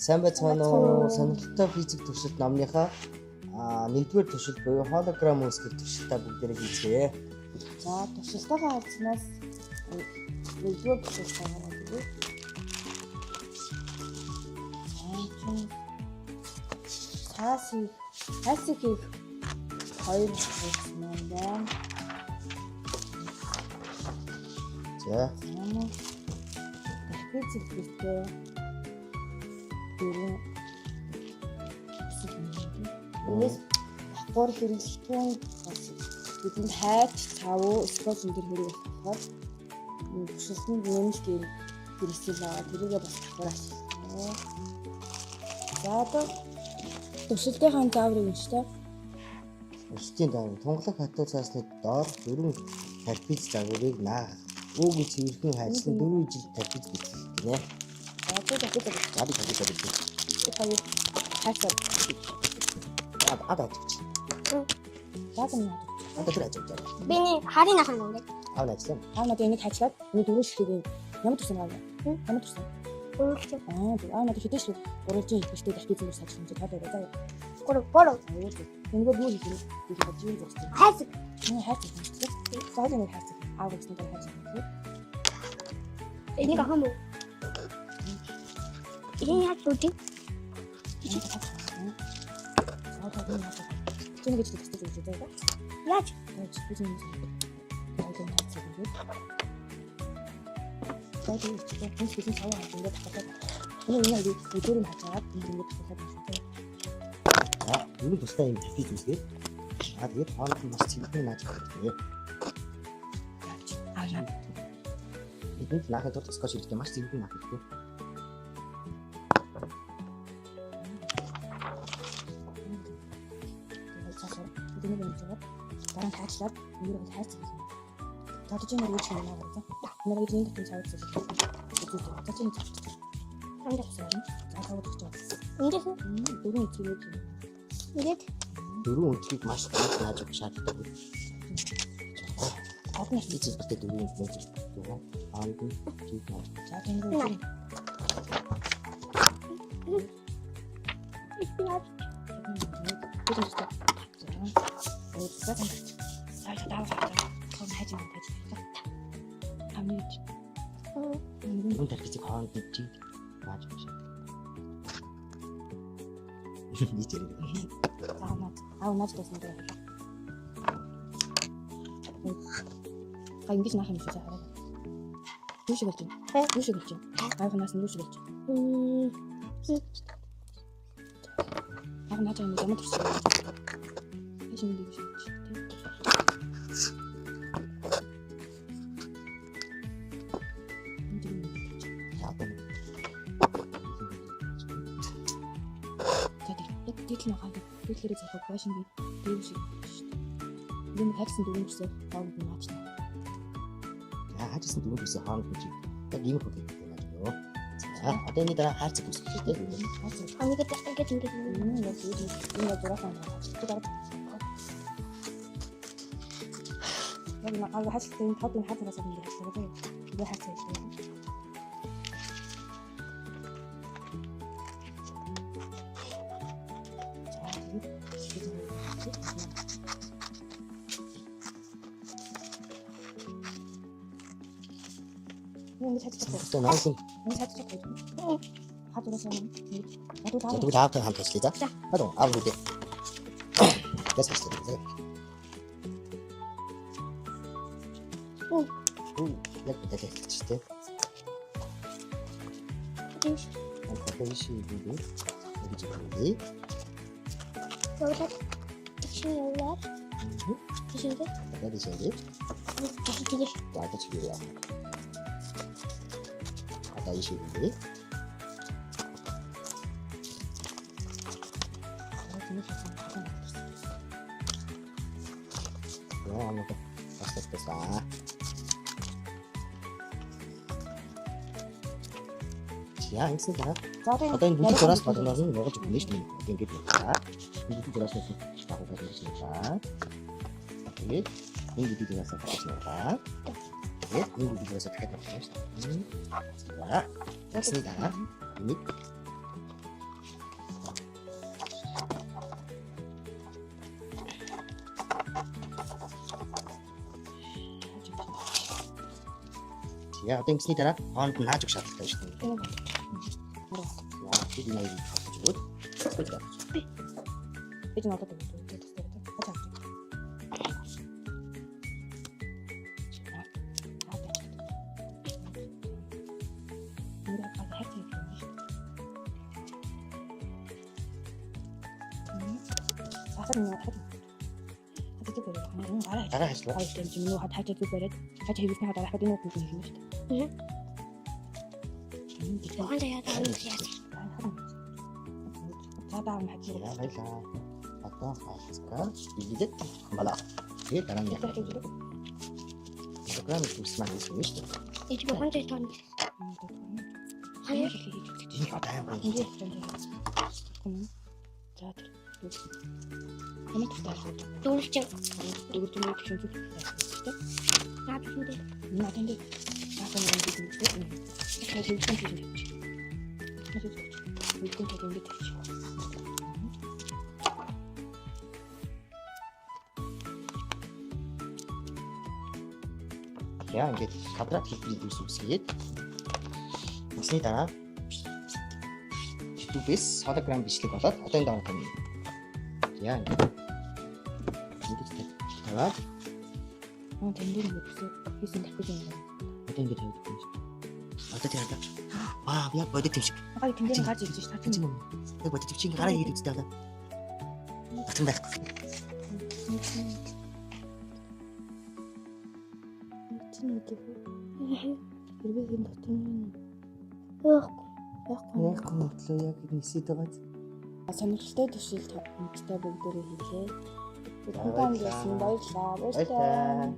Сайн байцгаана уу? Сонирхолтой физик туршилт номныхаа нэгдүгээр туршилт буюу холограм үүсгэх туршилтаа бүгдээрээ хийцгээе. За, туршилтынхаа хавцнаас нэгдүгээр туршилт гаргаад ирье. За, цаасыг хийх хоёр хавц маань байна. За, За, трапез хэлбэртэй дөрвөн хэсэг юм байна. Энэс давхар хэрэглэхтүүн бас бидэнд хайч, цав, скотч энэ төр хэрэг болохоор энэ туршилтанд нэмэлт юм хэрэгсэл байгаа. Тэрийгээ бас давхар ашиглана. За, одоо туршилтынхаа зааврыг унштай. Туршилтын дараа тунгалаг хатуу цаасны доор дөрвөн трапез загварыг наах. Үүг цэвэрхэн хайцсан 4 жил трапез бичлэх гинэ. За, одоо трапез За, би трапез бичлэх. хоёр хайцаа. Ад ажигч. За, зам. Ад тэр ажигч. Миний харин ахын ингээд Аав ажиллаа. Та надад энийг хайчлаад энэ дөрвөн ширхгийг ямар төрсөн байгаа юм? Ямар төрсөн? өөрчлөж Аа, зөв. Аа, надад хэдэн ширхэг гурвалжин хэлбэртэй трапез зүрс ажилласан чи тоо байгаа. За. 3 3 Өөр. Энэгээр юу хийх вэ? Би хийж юу зогсож байна. хайцаг Миний хайцаг юм чи. За, энэ хайцаг. Аав гэсэн дээр хайцаг. энийг авах юм уу? Энэ яаж үгүй? За, та энэ хайцаг. Чи нэг гэж төсөж үзье заа. Яаж? Яаж би нэг юм хайцаг юм. За, тийм ч тийм энэ хэдэн цав хаад ингээд давхарлаад. Энэ энэ хоёрыг өдөр нь хажаад ингээд давхарлаад байна шүү. За, дөрвөн тустай юм трапез үүсгээд. Аа, тэгээд хооронд нь маш цэвэрхэн нааж өгөх гинэ. Аа, яа. Бидэнд наахын тулд скотч хэрэгтэй, маш цэвэрхэн наах хэрэгтэй. Тэгээд цаашаа энийг ингэж яваад дараа нь хайчлаад энэ бол хайц гэх юм. За, чи нэг үуч юм аа гэж. Нэг үуч энэ дотор цавц үзүүлээ. За, чи энэ цавч. Ингээд За, цавц гэж байна. ингээд Дөрвөн үуч юм. ингээд Дөрвөн өнцгийг маш гол нааж өгөх шаардлагатай. Гол нь Би зэрэгтэй дөрвөн өнцгийг зөвхөн хооронд нь чиг нааж. За, тийм үү. яаж За, за. За, за, даваа. Том хайж юм хайж. Хамгийн үуч. Дөрвөн трапезийг хооронд нь чиг нааж өгөх шаардлагатай. Би зэрэг. За, наад. Аа, наад дуусна дээр. Га ингэж наах юм шиг хараа. Юу шиг болж байна? Юу шиг болж байна? Гайхнаас нь юу шиг болж байна? Яг наач юм ямар төрсөн юм. Хайш юм шиг болж байна. За, одоо За, тэг. Яг дээдл нь гайх. Дээдлэрээ залхах байшин би дүүр шиг шүү дээ. Энэ хайрсан дөрөв төрсөө хооронд нь наач. За, хаажсан дөрвөн төрсөө хооронд нь чиг. Яг ийм хөх хэрэгтэй нааж өгөө. За, одоо энэ дараа хайрцаг үүсгэх шүү дээ. ингээд ингээд ингээд Энэ яг энэ яг зураахан хайрцаг дараа. Яг энэ гав хайрцагтай энэ тод энэ хайрцагаас ингэ хайрцаг. Энэ хайрцаг хэлээ. За, тэгээд Ингэж хайрцаг. За, наах нь Ингэж хайрцаг. Хадураас юм. за, Хадураас. тэгвэл аавтай хамт ажиллая за. За. Одоо аав үдэ. Гэс ажиллая. За. Үу. Яг бид л эхэлчих тээ. тийш Одоо иши би ингэж өгье. явуулаад тийш явуулаад тийш ингээд Одоо тийш ингэ. тийш тийш За, одоо чи яа. Одоо иши би. Яа, амаа. Бас бас бас. За, ингэсэн дараа За, одоо одоо энэ бүлэг зураас болгоноор нь нугалж өгнө шүү дээ. Одоо ингэж байна. Энэ бүлэг зураас нь дагуугаар нь байна. Тэгээд энэ бүлэг зураас нь дахиж нугаа. Тэгээд энэ бүлэг зураас дахиад нугах шүү дээ. За, тэгсний дараа энийг За, одоо ингэсний дараа хооронд нь нааж өгөх шаардлагатай шүү дээ. За, бид энэ хоёрыг холбож өгөөд. Би ч надад өгдөг. Тэр тастай гэдэг. Хаж авч. Дараа ажиллаа. Ухаан заяа даа яа. За, баярлалаа. Одоо хаалцгаа биелээд хамбалаа. Тэгээд дараа нь яах вэ? Програм үүс маань үүс юм шүү дээ. Ээж ухаан заяа тоо. Энэ одоо аим гоё. За тэр. Ямар тустай Дөрвөлж дөрвөлжин тэгшин зүг шүү дээ. наад хүндээ. Энэ одоо ингэ яасан юм бэ гэдэг нь. Тэгэхээр хөвгөн хийж тавьчих. Хөвгөн хийж ингэ тавьчих. За, ингээд квадрат хэлбэрийн дүрс үүсгээд үүсний дараа YouTube-ээс hologram бичлэг болоод одоо энэ дараа тавина. За, ингээд ингэж тавиад Аа тань дээр ингэ төсөө хийсэн тавьчих юм байна. одоо ингэж тавиад өгнө шүү дээ. Одоо тэр хадаа. Вау, яг бодит юм шиг. Агаа тэн дээр гарч ирж шүү Тийм дээ. үү? Яг бодит юм шиг гараа хийгээд үзтээ одоо. Батан байхгүй. Чи нэг юм. Хэрвээ хэн дотор нь Байхгүй. байхгүй. Яг мөртлөө яг нисээд байгаа. Сонирхолтой төсөл хамтдаа бүгдээрээ хийлээ. Бидэнтэй хамт байсан баярлалаа. Баярлалаа. Баярлалаа.